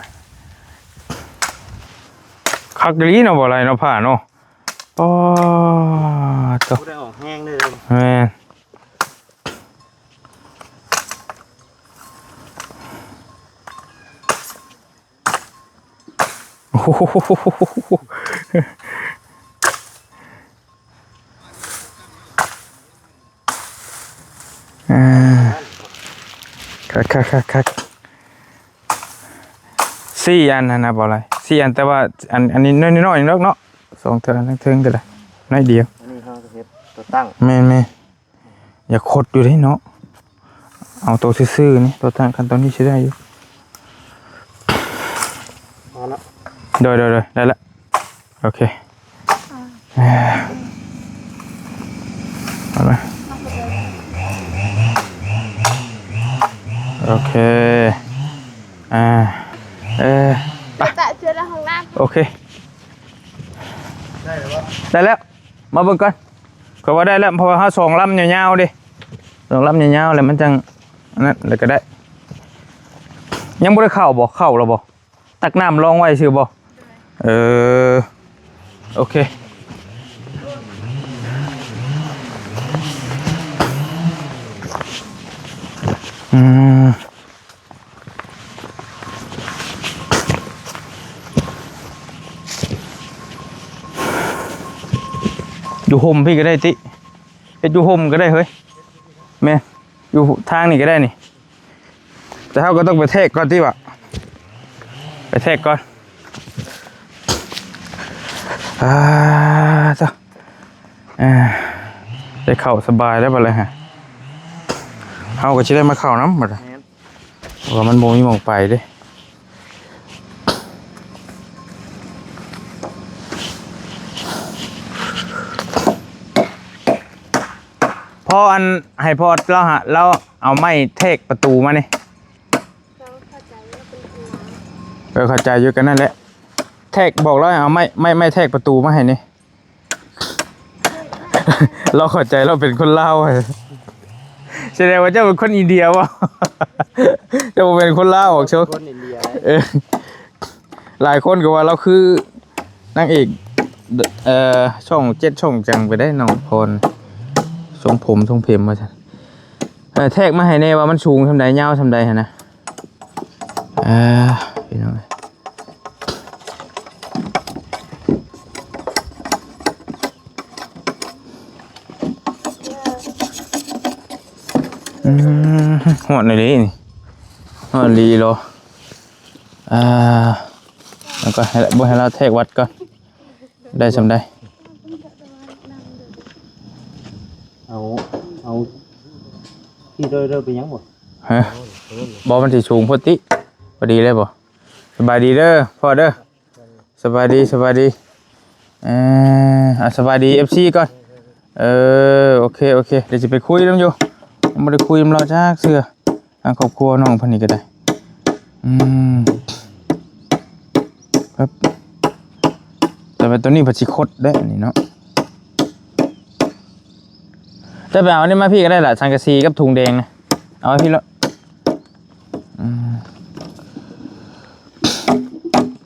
ຄັກອີ່ຫຼີເນາະ ບໍ່ໄລ່ເນາະ ຜ້າເນາະ ປາດໂທ້ ບໍ່ໄດ້ອອກແຮງເລີຍ ແມ່ນ ໂອ້ໂຫ ອ່າ ຄັກໆໆ ສີ່ອັນຫັ້ນນະ ບໍ່ໄລ່ ສີ່ອັນ ແຕ່ວ່າອັນ ອັນນີ້ນ້ອຍໆດອກເນາະ ສອງເທື່ອ ທາງເທິງກໍໄດ້ ໜ້ອຍດຽວ ອັນນີ້ເຮົາເຮັດຕົວຕັ້ງ ແມ່ນໆ ຢາກຂົດຢູ່ເດ້ເນາະ ເອົາໂຕຊື່ໆນີ້ ໂຕຕັ້ງ ຄັນໂຕນີ້ຊິໄດ້ຢູ່ ມາລະ ໂດຍໆໆ ໄດ້ລະ ໂອເຄ ອ່າ ເອົາມາ ໂອເຄ ອ່າ ເອີ ໄປ ເຈົ້າລະຫ້ອງນ້ຳ ໂອເຄ ໄດ້ແລ້ວ ມາເບິ່ງກ່ອນ ຂ້ອຍວ່າໄດ້ແລ້ວ ເພາະວ່າເຮົາສອງລຳຍາວໆເດ້ ສອງລຳຍາວໆ ແລ້ວມັນຈັ່ງອັນນັ້ນ ແລ້ວກໍໄດ້ ຍັງບໍ່ໄດ້ເຂົ້າບໍ່? ເຂົ້າແລ້ວບໍ່? ຕັກນ້ຳລອງໄວ້ຊື່ບໍ່? ເອີ ໂອເຄ ອືມ ຢູ່ຮົ່ມພີ້ກໍໄດ້ຕິ ເຮັດຢູ່ຮົ່ມກໍໄດ້ເຮີ້ຍ ແມ່ນ ຢູ່ທາງນີ້ກໍໄດ້ນີ້ ແຕ່ເຮົາກໍຕ້ອງໄປແທກກ່ອນຕິວະ ໄປແທກກ່ອນ ອ່າ ເຈົ້າ ອ່າ ໄດ້ເຂົ້າສະບາຍແລ້ວບັດນີ້ຮະ ເຮົາກໍຊິໄດ້ມາເຂົ້ານຳບັດນີ້ ແມ່ນ ເພາະວ່າມັນບໍ່ມີໝ່ອງໄປເດ້ ພໍ່ ອັນ ໃຫ້ພໍ່ລາວຫາ ລາວເອົາໄມ້ແທກປະຕູມານີ້ ເອີ ເຂົ້າໃຈຢູ່ ກໍນັ້ນແຫຼະ ແທກ ບອກລາວໃຫ້ເອົາໄມ້ ໄມ້ ໄມ້ແທກປະຕູມາໃຫ້ນີ້ ລາວເຂົ້າໃຈລາວເປັນຄົນລາວ ສະແດງວ່າເຈົ້າເປັນຄົນອິນເດຍບໍ່? ເຈົ້າບໍ່ແມ່ນຄົນລາວ ບັກໂຊ ຄົນອິນເດຍ ເອີ ຫຼາຍຄົນກໍວ່າລາວຄືນາງເອກ ເອີ ຊ່ອງເຈັດ ຊ່ອງຫຍັງໄປໄດ້ ນ້ອງພອນ ຊົງຜົມຊົງເພັມວ່າຊັ້ນ ເອີ ແທກມາໃຫ້ແດ່ວ່າມັນສູງສ່ຳໃດ ຍາວສ່ຳໃດຫັ້ນນະ ອ່າ ພີ່ນ້ອງ ອືມ ຮ້ອນອີ່ຫຼີນີ້ ຮ້ອນອີ່ຫຼີເນາະ ອ່າ ແລ້ວກໍໃຫ້ ບໍ່ໃຫ້ລາວແທກວັດກ່ອນ ໄດ້ສ່ຳໃດ ເອົາ ເອົາ ທີ່ເດີ ເດີ ເປັນຫຍັງບໍ່? ຮະ ບໍ່ ມັນຊິສູງໂພດຕິ ພໍດີເລີຍບໍ່? ສະບາຍດີເດີພໍ່ເດີ ສະບາຍດີ ສະບາຍດີ ເອີ ອ່າ ສະບາຍດີ ເອັຟຊີ ກ່ອນ ເອີ ໂອເຄ ໂອເຄ ດຽວຊິໄປຄຸຍນຳຢູ່ ຍັງບໍ່ໄດ້ຄຸຍນຳລາວຈັກເທື່ອ ທາງຄອບຄົວນ້ອງເພິ່ນນີ້ກໍໄດ້ ອືມ ແບບ ແຕ່ວ່າຕົວນີ້ເພິ່ນຊິຄົດເດ້ ອັນນີ້ເນາະ ເຈົ້າໄປເອົາອັນນີ້ມາພີ້ກໍໄດ້ລະ ສັງກະສີກັບຖົງແດງນະ ເອົາມາພີ້ໂລດ ອືມ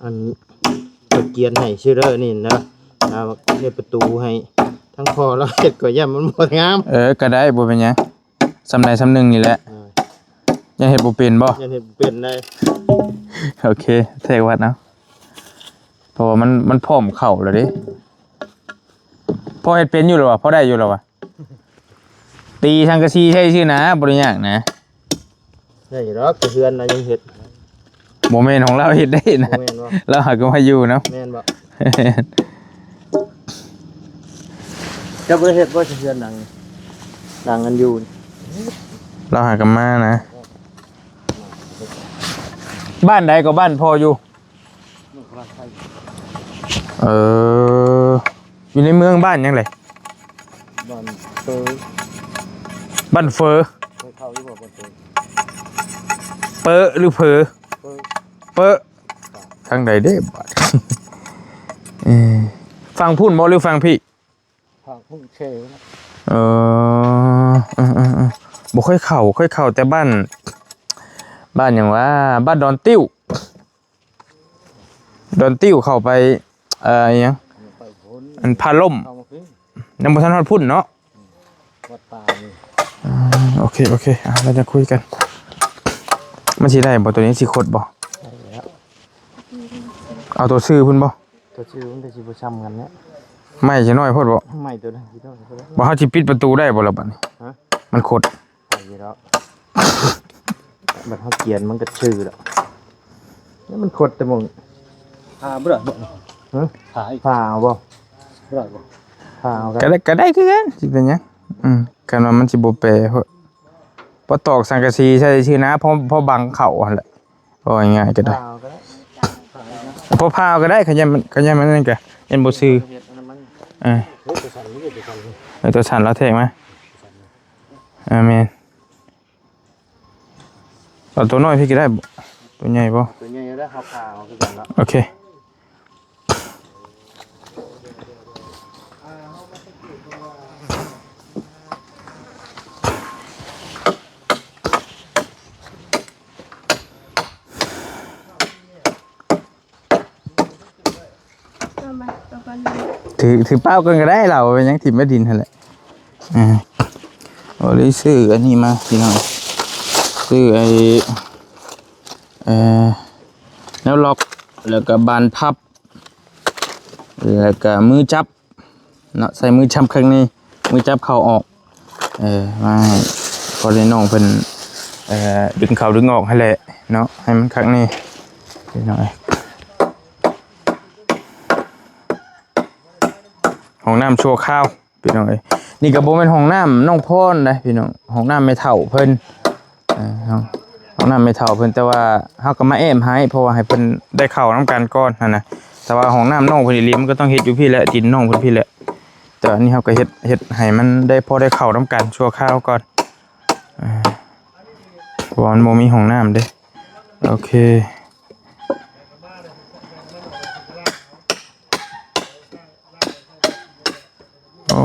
ອັນ ເພິ່ນກຽນໃຫ້ຊື່ເດີ ນີ້ນະ ເຮັດປະຕູໃຫ້ ທັງພໍ່ລາວເຮັດກໍຢ້ານມັນບໍ່ງາມ ເອີ ກໍໄດ້ ບໍ່ເປັນຫຍັງ ສ່ຳໃດສ່ຳໜຶ່ງນີ້ແຫຼະ ເອີ ຍັງເຮັດບໍ່ເປັນບໍ່? ຍັງເຮັດບໍ່ເປັນໄດ໋. ໂອເຄ ແທກວັດເອົາ ເພາະວ່າມັນ ມັນພ້ອມເຂົ້າແລ້ວເດ້. ພໍເຮັດເປັນຢູ່ແລ້ວວະ? ພໍໄດ້ຢູ່ແລ້ວວະ? ຕີສັງກະສີໃສ່ຊື່ນະ ບໍ່ໄດ້ຍາກນະ. ໄດ້ຢູ່ດອກ ແຕ່ເຮືອນນະຍັງເຮັດ. ບໍ່ແມ່ນຂອງລາວເຮັດໄດ້ນະ. ບໍ່ແມ່ນບໍ່? ລາວຫາກໍມາຢູ່ນຳ. ແມ່ນບໍ່? ເຈົ້າບໍ່ໄດ້ເຮັດບໍ່ ເຮືອນຫຼັງ ຫຼັງອັນຢູ່ນີ້? ລາວຫາກໍມານະ. ບ້ານໃດກໍບ້ານພໍ່ຢູ່? ເອີ ຢູ່ໃນເມືອງບ້ານຫຍັງເລີຍ? ບ້ານເຟີ. ບ້ານເຟີ. ເຄີຍເຂົ້າຢູ່ບໍ່ບ້ານເຟີ? ເປີ ຫຼື ເຝີ? ເປີ. ເປີ. ທາງໃດເດ້ບາດ? ເອີ ຝັ່ງພຸ້ນບໍ່ ຫຼື ຝັ່ງພີ້? ເອີ ເອີ ເອີ ບໍ່ເຄີຍເຂົ້າ ເຄີຍເຂົ້າແຕ່ບ້ານ ບ້ານຫຍັງຫວາ ບ້ານດອນຕິ້ວ ດອນຕິ້ວເຂົ້າໄປ ເອີ ອີຫຍັງ ອັນຜາລົ້ມ ຍັງບໍ່ທັນຮອດພຸ້ນເນາະ. ອືມ ໂອເຄ ໂອເຄ ອ່າ ລະຈະຄຸຍກັນ. ມັນຊິໄດ້ບໍ່ ໂຕນີ້ຊິຄົດບໍ່? ໄດ້ແລ້ວ. ເອົາໂຕຊື່ພຸ້ນບໍ່? ໂຕຊື່ມັນກໍຊິບໍ່ຊ່ຳກັນແຫຼະ. ໄມ້ຊິນ້ອຍໂພດບໍ່? ໄມ້ໂຕນັ້ນຊິນ້ອຍໂພດ. ບໍ່ ເຮົາຊິປິດປະຕູໄດ້ບໍ່ລະບັດນີ້? ຮະ? ມັນຄົດ. ໄດ້ຢູ່ດອກ. ບັດເຮົາກຽນມັນກໍຊື່ດອກ. ນີ້ມັນຄົດແຕ່ໝ່ອງ. ຜ່າບໍ່ໄດ້ບໍ່? ຮະ? ຜ່າອີກ. ຜ່າເອົາບໍ່? ບໍ່ໄດ້ບໍ່? ຜ່າເອົາກໍ ກໍໄດ້ ກໍໄດ້ຄືກັນ ຊິເປັນຫຍັງ? ອືມ ຄັນວ່າມັນຊິບໍ່ແປໂພດ. ບໍ່ຕອກສັງກະສີໃສ່ຊື່ນະ ພໍ ພໍບັງເຂົ້າຫັ້ນແຫຼະ. ເວົ້າງ່າຍໆກໍໄດ້. ຜ່າເອົາກໍໄດ້. ພໍຜ່າເອົາກໍໄດ້ ຂະຫຍັນມັນ ຂະຫຍັນມັນນັ້ນກະຍັງບໍ່ຊື່. ເຮັດອັນນັ້ນມັນ. ເອີ ເຮັດຕົວສັ່ນ ເຮັດຕົວສັ່ນ. ເອີ ຕົວສັ່ນລາວແທກມາ. ເອີ ແມ່ນ. ເອົາຕົວນ້ອຍພີ້ກໍໄດ້ບໍ່? ຕົວໃຫຍ່ບໍ່? ຕົວໃຫຍ່ໄດ້ ເຮົາຜ່າເອົາຄືກັນເນາະ. ໂອເຄ. ຖື ຖືເປົ່າກ່ອນກໍໄດ້ ລາວເປັນຫຍັງ ຖິ້ມໄວ້ດິນຫັ້ນແຫຼະ. ອ່າ ບໍ່ໄດ້ຊື້ອັນນີ້ມາພີ່ນ້ອງ ຊື້ໄອ້ ເອີ ແນວລັອກ ແລ້ວກໍບານພັບ ແລ້ວກໍມືຈັບ ເນາະ ໃສ່ມືຈັບຂ້າງນີ້ ມືຈັບເຂົ້າອອກ ເອີ ມາໃຫ້ພໍ່ແມ່ນ້ອງເພິ່ນ ເອີ ດຶງເຂົ້າດຶງອອກຫັ້ນແຫຼະເນາະ ໃຫ້ມັນຄັກແນ່ພີ່ນ້ອງເອີຍ. ຫ້ອງນ້ຳຊົ່ວຄາວພີ່ນ້ອງເອີຍ ນີ້ກໍບໍ່ແມ່ນຫ້ອງນ້ຳນ້ອງພອນໃດພີ່ນ້ອງ ຫ້ອງນ້ຳແມ່ເຖົ້າເພິ່ນ. ເອີ ຫ້ອງ ຫ້ອງນ້ຳແມ່ເຖົ້າເພິ່ນ ແຕ່ວ່າເຮົາກໍມາແອ້ມໃຫ້ ເພາະວ່າໃຫ້ເພິ່ນໄດ້ເຂົ້ານຳກັນກ່ອນຫັ້ນນະ ແຕ່ວ່າຫ້ອງນ້ຳນ້ອງເພິ່ນອີ່ຫຼີ ມັນກໍຕ້ອງເຮັດຢູ່ພີ້ແຫຼະ ດິນນ້ອງເພິ່ນພີ້ແຫຼະ ແຕ່ອັນນີ້ເຮົາກໍເຮັດ ເຮັດໃຫ້ມັນໄດ້ພໍໄດ້ເຂົ້ານຳກັນຊົ່ວຄາວກ່ອນ ເອີ ເພາະວ່າມັນບໍ່ມີຫ້ອງນ້ຳເດ້. ໂອເຄ ໂອ້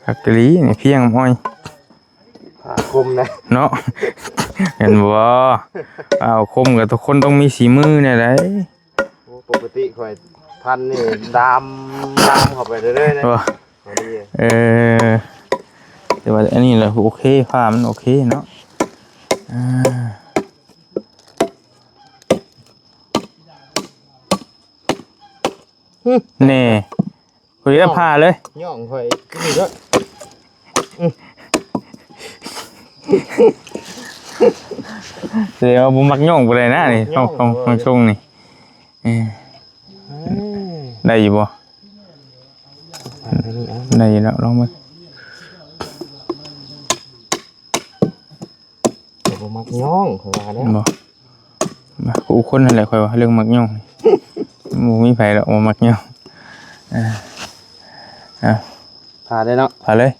ຄັກອີ່ຫຼີນີ້ ພຽງອ້ອຍ ຜ້າຄົມນະ ເນາະ ເຫັນບໍ່ ຜ້າຄົມກໍທຸກຄົນຕ້ອງມີສີມືແນ່ໃດ. ໂອ້ ປົກກະຕິຂ້ອຍພັນນີ້ດາມ ດາມເຂົ້າໄປເລື້ອຍໆນະ ບໍ່ ພໍດີ ເອີ ແຕ່ວ່າອັນນີ້ລະໂອເຄ ຜ້າມັນໂອເຄເນາະ ອ່າ. ແນ່ ຂ້ອຍຈະຜ່າເລີຍ ຍ່ອງຂ້ອຍນີ້ເດີ ແຕ່ວ່າບໍ່ມັກຍ່ອງປານໃດນະນີ້ ຍ່ອງ ຂອງ ຂອງຊົງນີ້ ເອີ ເອີ ໄດ້ຢູ່ບໍ່? ໄດ້ຢູ່ແລ້ວ ລອງເບິ່ງ. ຂ້ອຍບໍ່ມັກຍ່ອງ ຂ້ອຍວ່າແລ້ວ ບໍ່ ມາ ກູຄົນຫັ້ນແຫຼະ ຂ້ອຍວ່າເລື່ອງມັກຍ່ອງ ບໍ່ມີໃຜດອກບໍ່ມັກຍ່ອງ. ເອີ ເອົາ ຜ່າໄດ້ເນາະ ຜ່າເລີຍ.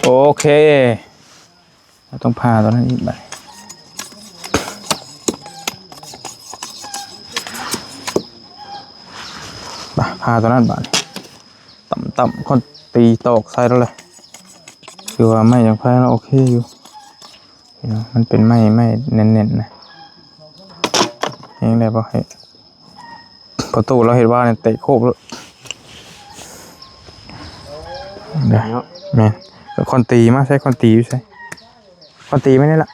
ໂອເຄ ເຮົາຕ້ອງຜ່າຕົວນັ້ນອີກບາດ ມາ ຜ່າຕົວນັ້ນບາດ ຕ່ຳໆ ຄົນຕີຕອກໃສ່ແລ້ວແຫຼະ ຖືວ່າໄມ້ຢາງໄພລາວໂອເຄຢູ່ ເນາະ ມັນເປັນໄມ້ ໄມ້ແໜ້ນໆ ນະ ແຮງໄດ້ບໍ່ ໃຫ້ ປະຕູລາວເຮັດວ່ານີ້ເຕະໂຄບໂລດ. ເດີ ເນາະ ແມ່ນ. ຄອນຕີມາໃສ່ ຄອນຕີຢູ່ໃສ? ຄອນຕີມານີ້ລະ.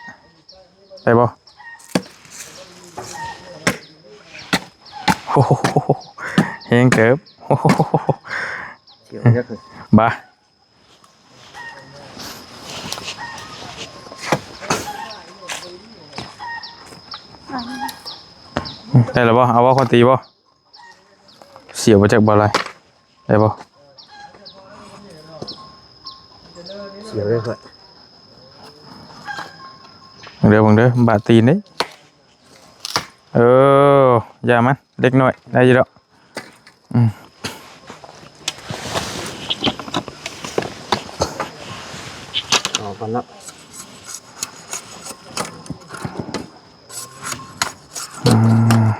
ໄດ້ບໍ່? ໂອ້ໂຫ ແຮງເຕີບ. ໂອ້ໂຫ ສຽວຈັກເລີຍ ບາດ. ໄດ້ແລ້ວບໍ່? ເອົາບໍ່? ຂໍຕີບໍ່? ສຽວບໍ່ຈັກບໍ່ລາຍ. ໄດ້ບໍ່? ສຽວເລີຍຂ້ອຍ. ເບິ່ງເດີ ເບິ່ງເດີ ບາດຕີນເດ້. ເອີ ຢ່າມັນ ເດັກນ້ອຍ ໄດ້ຢູ່ດອກ. ອືມ ອອກກ່ອນເນາະ. ອືມ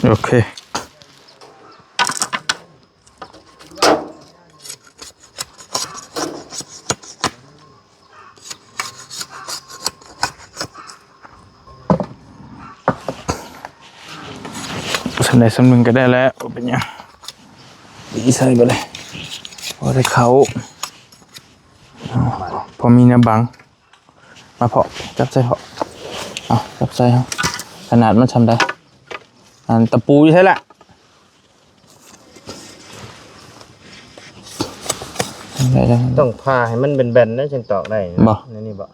ໂອເຄ. ສ່ຳໃດສ່ຳໜຶ່ງກໍໄດ້ແລ້ວ ບໍ່ເປັນຫຍັງ. ຕີໃສ່ໄປເລີຍ ພໍໄດ້ເຂົ້າ ພໍມີແນວບັງ. ມາເພາະ ຈັບໃສ່ເພາະ ເອົາ ຈັບໃສ່ເຮົາ. ຂະໜາດມັນສ່ຳໃດ? ອັນຕະປູຢູ່ໃສລະ? ໄດ້ແລ້ວ ຕ້ອງຜ່າໃຫ້ມັນແບນໆ ໄດ້ຈຶ່ງຕອກໄດ້. ບໍ່ ໃນນີ້ບໍ່?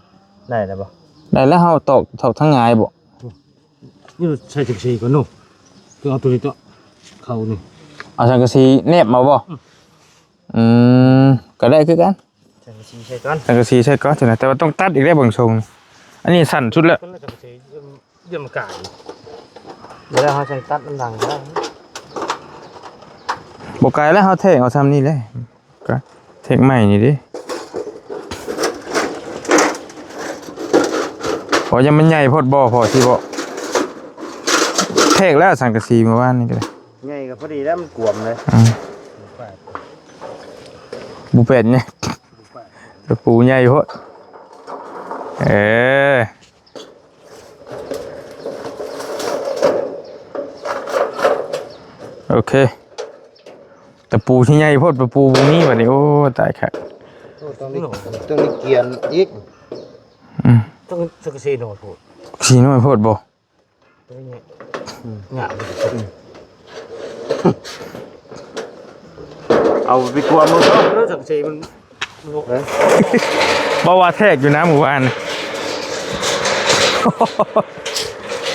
ໄດ້ແລ້ວບໍ່? ໄດ້ແລ້ວ ເຮົາຕອກ ຕອກທາງຫງາຍບໍ່? ນີ້ໃສ່ສັງກະສີກ່ອນເນາະ ຄືເອົາໂຕນີ້ຕົວະ ເຂົ້ານີ້ ເອົາສັງກະສີແນບເອົາບໍ່? ອືມ ອືມ ກໍໄດ້ຄືກັນ. ສັງກະສີໃສ່ກ່ອນ ສັງກະສີໃສ່ກ່ອນ ແຕ່ວ່າຕ້ອງຕັດອີກໄດ໋ ເບິ່ງຊົງ. ອັນນີ້ສັ້ນສຸດແລ້ວ ຄົນລະສັງກະສີ ຢ້ຽມ ຢ້ຽມກາຍ ແລ້ວເຮົາຈັ່ງຕັດມັນດັງໄດ້. ບໍ່ໄກແລ້ວ ເຮົາແທກເອົາຊ່ຳນີ້ແຫຼະ ກໍແທກໄມ້ນີ້ເດ້. ພໍ ຢ້ານມັນໃຫຍ່ໂພດບໍ່ ພໍຊິບໍ່ ແທກແລ້ວສັງກະສີມື້ວານນີ້ກໍໄດ້. ໃຫຍ່ກໍພໍດີແລ້ວ ມັນກວມເລີຍ. ອືມ ບໍ່ແປນ ຕະປູໃຫຍ່ໂພດ. ເອີ ໂອເຄ ຕະປູທີ່ໃຫຍ່ໂພດ ຕະປູບໍ່ມີບັດນີ້. ໂອ້ ຕາຍຄັກ. ໂອ້ ຕ້ອງໄດ້ ຕ້ອງໄດ້ກຽນອີກ. ອືມ ຕ້ອງສັງກະສີໜ້ອຍໂພດ ສີໜ້ອຍໂພດບໍ່? ຕົວນີ້ ອືມ ງາມ ເອົາໄປກວມເບິ່ງເນາະ ສັງກະສີມັນ ເອີ ບໍ່ວ່າແທກຢູ່ນະມື້ວານ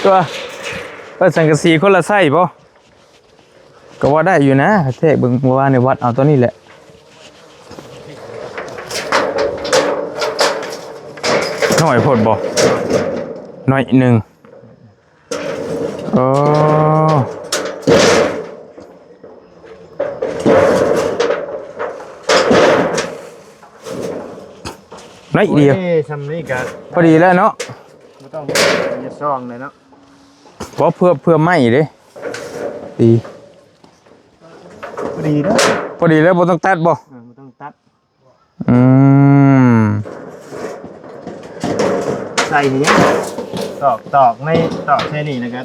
ຕົວະ ເອີ ສັງກະສີຄົນລະໄຊບໍ່? ກໍວ່າໄດ້ຢູ່ນະ ແທກເບິ່ງ ເມື່ອວານນີ້ວັດເອົາຕົວນີ້ແຫຼະ. ໜ້ອຍໂພດບໍ່? ໜ້ອຍໜຶ່ງ. ໂອ້ ໜ້ອຍດຽວ. ໂອ້ຍ ຊ່ຳນີ້ກໍພໍດີແລ້ວເນາະ ບໍ່ຕ້ອງເຮັດຊ່ອງເລີຍເນາະ. ບໍ່ ເພື່ອ ເພື່ອໄມ້ເດ້ ດີ ພໍດີເດີ ພໍດີແລ້ວ ບໍ່ຕ້ອງຕັດບໍ່? ເອີ ບໍ່ຕ້ອງຕັດ. ອືມ ໃສ່ນີ້ ຕອກ ຕອກໃນ ຕອກໃສ່ນີ້ ແລ້ວກໍ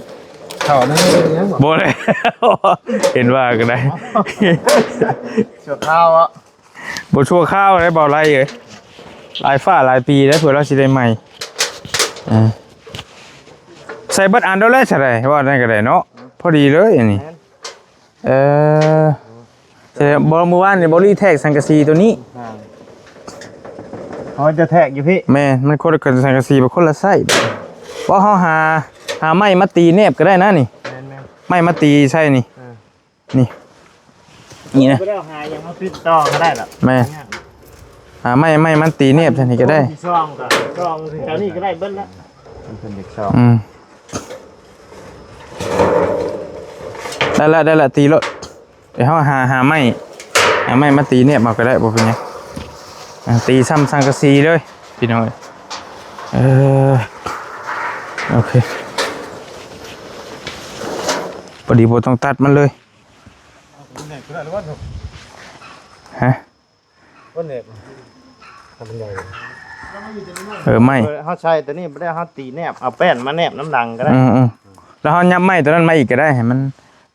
ເຂົ້າໃນນີ້ຍັງບໍ່? ບໍ່ແລ້ວ ເຫັນວ່າກໍໄດ້ ຊົ່ວຄາວເນາະ. ບໍ່ຊົ່ວຄາວໄດ໋ ເບົາໄລ່ເອີຍ ຫຼາຍຟ້າຫຼາຍປີແລ້ວ ເພື່ອລາວຊິໄດ້ໃໝ່. ເອີ ໃສ່ເບິດອັນໂດແລ້ວ ຊະໄດ໋ ວ່ານັ້ນກໍໄດ້ເນາະ ພໍດີເລີຍອັນນີ້. ເອີ ແຕ່ບໍ່ ມື້ວານນີ້ບໍ່ລີແທກສັງກະສີຕົວນີ້. ເຮົາຈະແທກຢູ່ພີ້. ແມ່ນ ມັນຄົນລະສັງກະສີ ມັນຄົນລະໄຊ. ບໍ່ ເຮົາຫາ ຫາໄມ້ມາຕີແນບກໍໄດ້ນະນີ້. ແມ່ນໆ ໄມ້ມາຕີໃສ່ນີ້. ເອີ ນີ້ ນີ້ນະ ບໍ່ໄດ້ເອົາຫາຫຍັງມາປິດຕໍ່ກໍໄດ້ດອກ. ແມ່ນ ຫາໄມ້ ໄມ້ມາຕີແນບໃສ່ນີ້ກໍໄດ້. ຊ່ອງກໍ ຊ່ອງແຖວນີ້ກໍໄດ້ເບິດລະ. ມັນເປັນເດັກຊອກ. ອືມ ໄດ້ລະ ໄດ້ລະ ຕີໂລດ. ດຽວເຮົາຫາ ຫາໄມ້ ຫາໄມ້ມາຕີແນບເອົາກໍໄດ້ ບໍ່ເປັນຫຍັງ. ອ່າ ຕີຊ່ຳສັງກະສີເລີຍພີ່ນ້ອງ. ເອີ ໂອເຄ ພໍດີບໍ່ຕ້ອງຕັດມັນເລີຍ. ຮະ ເອີ ໄມ້ ເຮົາໃສ່ຕົວນີ້ບໍ່ໄດ້ ເຮົາຕີແນບ ເອົາແປ້ນມາແນບນຳຫຼັງກໍໄດ້ ອືມໆ ແລ້ວເຮົາຫຍັບໄມ້ຕົວນັ້ນມາອີກກໍໄດ້ ໃຫ້ມັນ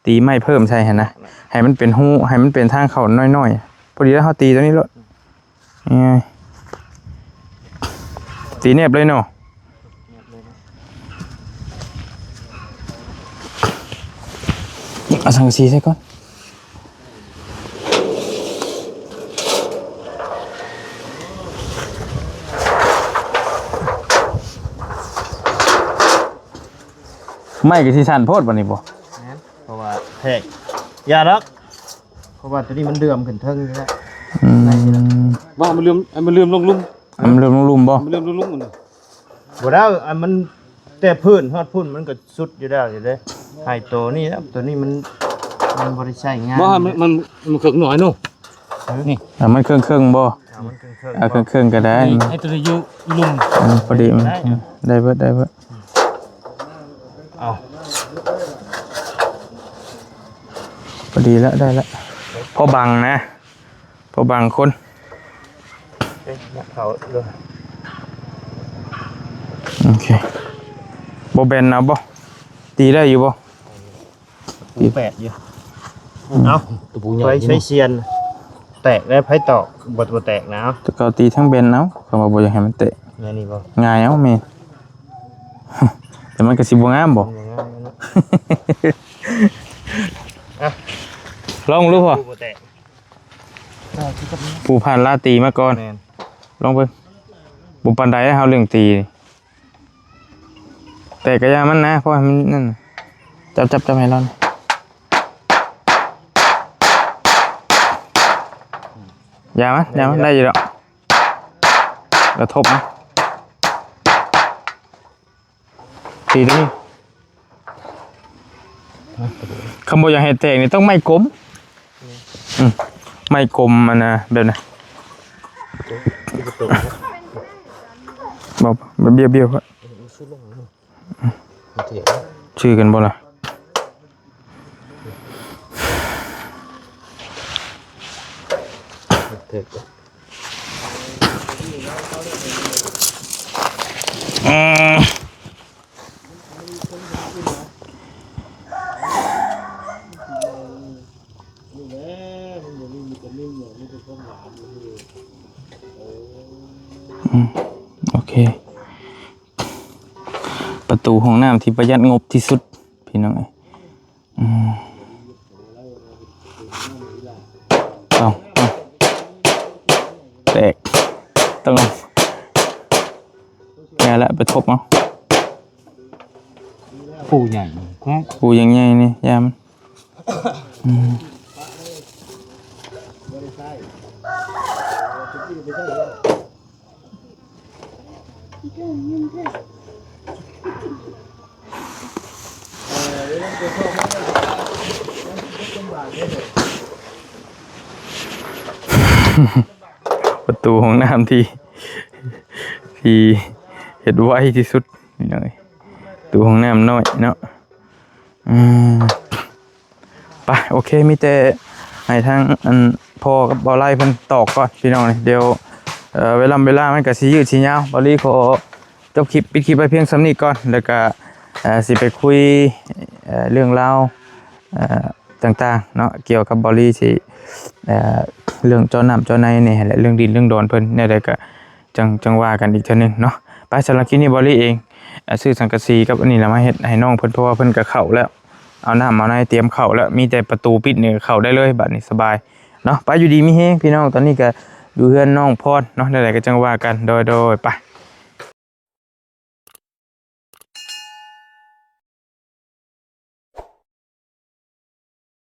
ຕີໄມ້ເພີ່ມໃສ່ຫັ້ນນະ ໃຫ້ມັນເປັນຮູ ໃຫ້ມັນເປັນທາງເຂົ້ານ້ອຍໆ ພໍດີແລ້ວເຮົາຕີຕົວນີ້ໂລດ ງ່າຍໆ ຕີແນບເລີຍເນາະ ເອົາສັງກະສີໃສ່ກ່ອນ ໄມ້ກໍຊິສັ້ນໂພດບັດນີ້ບໍ່ ແມ່ນ ເພາະວ່າແທກ ຢ່າດອກ ເພາະວ່າຕົວນີ້ມັນເຫຼື່ອມຂຶ້ນເທິງຢູ່ແລ້ວ ອືມ ວ່າມັນເຫຼື່ອມ ໃຫ້ມັນເຫຼື່ອມລົງລຸ່ມ ໃຫ້ມັນເຫຼື່ອມລົງລຸ່ມບໍ່ ໃຫ້ມັນເຫຼື່ອມລົງລຸ່ມ ບໍ່ໄດ້ ອັນມັນແຕ່ພື້ນຮອດພຸ້ນມັນກໍສຸດຢູ່ແລ້ວຢູ່ເດ້ ໃຫ້ໂຕນີ້ແຫຼະ ໂຕນີ້ມັນ ມັນບໍ່ໄດ້ໃຊ້ງານ ບໍ່ ໃຫ້ມັນ ມັນ ມັນເຄິ່ງໜ້ອຍເນາະ ນີ້ ອ່າ ມັນເຄິ່ງໆບໍ່ ອ່າ ມັນເຄິ່ງໆ ອ່າ ເຄິ່ງໆກໍໄດ້ ໃຫ້ໂຕນີ້ຢູ່ລຸ່ມ ອືມ ພໍດີ ໄດ້ ອືມ ໄດ້ເບິດ ໄດ້ເບິດ ເອົາ ພໍດີແລ້ວ ໄດ້ແລ້ວ ພໍບັງນະ ພໍບັງຄົນ ເອີ ເຂົ້າເລີຍ ໂອເຄ ບໍ່ແບນເອົາບໍ່ ຕີໄດ້ຢູ່ບໍ່ ຕະປູແປດຢູ່ ເອົາ ຕະປູໃຫຍ່ ໄຟ ຢູ່ ໄຟ ເນາະ ຊຽນ ແຕກແລ້ວ ໃຜຕອກ ບໍ່ ບໍ່ແຕກນະ ເອົາ ແຕ່ເກົ່າຕີທັງແບນເອົາ ຄຳວ່າບໍ່ຢາກໃຫ້ມັນແຕກ ແນວນີ້ບໍ່ ງ່າຍເອົາແມ່ນ ແຕ່ມັນກໍຊິບໍ່ງາມບໍ່ ມັນບໍ່ງາມເນາະ ອ່ະ ລອງດູພໍ ຕະປູບໍ່ແຕກ ປູຜ່ານລາຕີມາກ່ອນ ແມ່ນ ລອງເບິ່ງ ບໍ່ປານໃດເຮົາເລື່ອງຕີ ແຕກກະຢ່າມັນນະ ເພາະວ່າມັນນັ້ນ ຈັບ ຈັບ ຈັບໃຫ້ລາວ ຢ່າມັນ ຢ່າມັນ ໄດ້ຢູ່ດອກ ລະທົບມາ ຕີຕົວນີ້ ຄັນບໍ່ຢາກໃຫ້ແຕກນີ້ຕ້ອງໄມ້ກົມ ອືມ ໄມ້ກົມ ອັນນ່າ ແບບນັ້ນ ບໍ່ ແບບບ້ຽວໆ ຊື່ກັນບໍ່ລະ ອືມ ອືມ ໂອເຄ ປະຕູຫ້ອງນ້ຳທີ່ປະຢັດງົບທີ່ສຸດ ພີ່ນ້ອງເອີຍ ອືມ ເອົາ ເອົາ ແຕກ ຕ້ອງເອົາ ແມ່ນລະ ໄປທົບເອົາ ປູໃຫຍ່ ປູຢ່າງໃຫຍ່ນີ້ ຢ່າມັນ ອືມ ປະຕູຫ້ອງນ້ຳທີ່ ທີ່ເຮັດໄວທີ່ສຸດ ພີ່ນ້ອງເອີຍ ປະຕູຫ້ອງນ້ຳນ້ອຍເນາະ ອືມ ໄປ ໂອເຄ ມີແຕ່ໃຫ້ທາງອັນພໍ່ກັບບ່າວໄລເພິ່ນຕອກກ່ອນ ພີ່ນ້ອງເອີຍ ດຽວ ເອີ ເວລາ ເວລາມັນກະຊິຍືດຊິຍາວ ບ່າວລີຂໍຈົບຄລິບ ປິດຄລິບໄວ້ພຽງສ່ຳນີ້ກ່ອນ ແລ້ວກະ ເອີ ຊິໄປຄຸຍ ເອີ ເລື່ອງລາວ ເອີ ຕ່າງໆເນາະ ກ່ຽວກັບບ່າວລີຊິ ເອີ ເລື່ອງເຈາະນ້ຳເຈາະໃນນີ້ແຫຼະ ເລື່ອງດິນເລື່ອງດອນເພິ່ນ ແນວໃດກະ ຈັ່ງ ຈັ່ງວ່າກັນອີກເທື່ອໜຶ່ງເນາະ ໄປ ສຳລັບຄລິບນີ້ ບ່າວລີເອງ ເອີ ຊື້ສັງກະສີກັບອັນນີ້ລະມາເຮັດໃຫ້ນ້ອງເພິ່ນ ເພາະວ່າເພິ່ນກະເຂົ້າແລ້ວ ເອົານ້ຳເອົາໃນຕຽມເຂົ້າແລ້ວ ມີແຕ່ປະຕູປິດນີ້ເຂົ້າໄດ້ເລີຍ ບາດນີ້ສະບາຍເນາະ ໄປ ຢູ່ດີມີແຮງພີ່ນ້ອງ ຕອນນີ້ກະຢູ່ເຮືອນນ້ອງພອນເນາະ ແນວໃດກະຈັ່ງວ່າກັນ ໂດຍ ໂດຍ ໄປ.